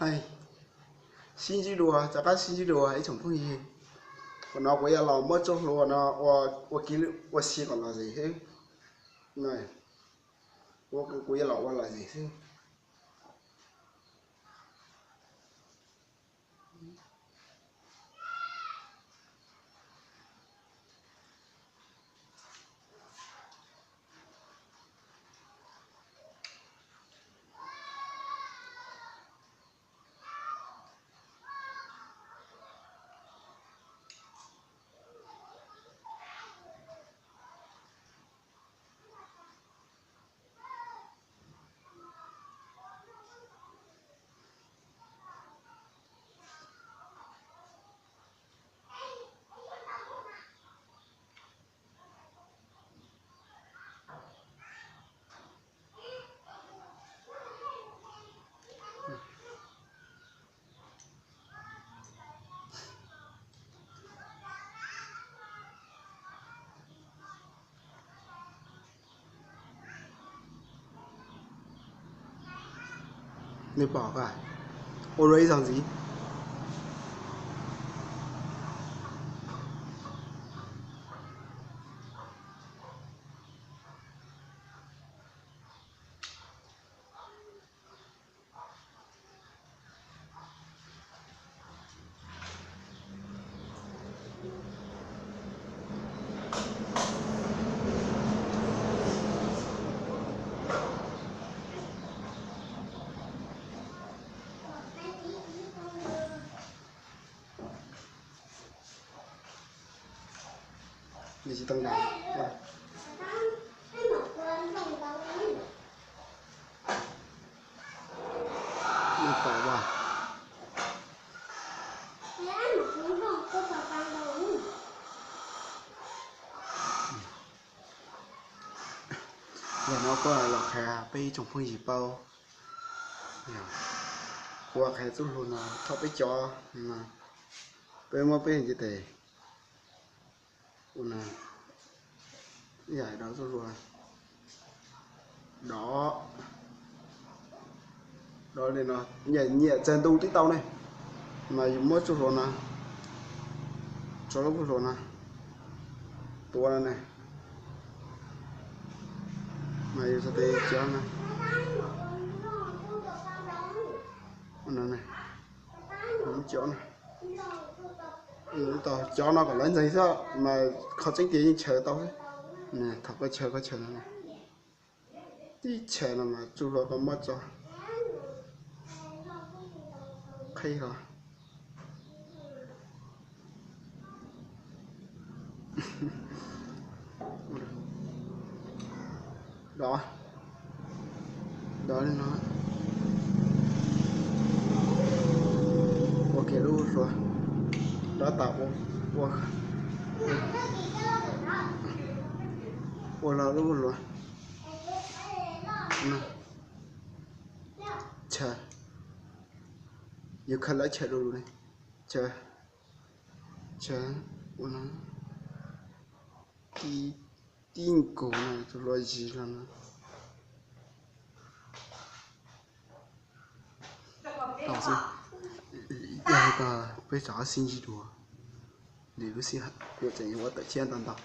Hais, sib ntsib dua, rov qab sib ntsib dua ib tsoom phooj ywg. Qhov no kuv yuav los muab txoj hlua no ua, ua kiv, ua si kom lom zem xwb. Kuv yuav los ua lom zem xwb. Nej pom, ua dua ib zaug ntxiv. Nej tsis tau nrog, nej pom as. Yog no kuv los qhia peb ib tsoom phooj ywg paub. Kuv qhia txoj hlua no thaum peb cov, peb muab peb ntiv tes ua no, ib yam dov txoj hlua, dov, dov li no, nyiam nyiam tsawg ntu twb tau ne. Mas yus muab txoj hlua no, tso lub hlua no, tua no ne, mas yus txhais tes cov no, ua no ne, cov no, cov no kom lawv ntxeeg xwb mas qhov tseeb tiag yeej chaws tau xwb. Thaum koj chaws koj chaws no, tib chaws no mas txoj hlua koj muab tso, qhib los, dov, dov li no, ua kiag lub hlua, dov tas ua, ua los lub hlua, chaws, yus khaws lawv chaws dua lus ne, chaws, chaws, ua no, tib nkaus no txoj hlua zis los no. Tau xwb, yog li ko peb rov qab sib ntsib dua lwm lub sij hawm, kuv tseem yuav ua tawm tshiab ntau ntau.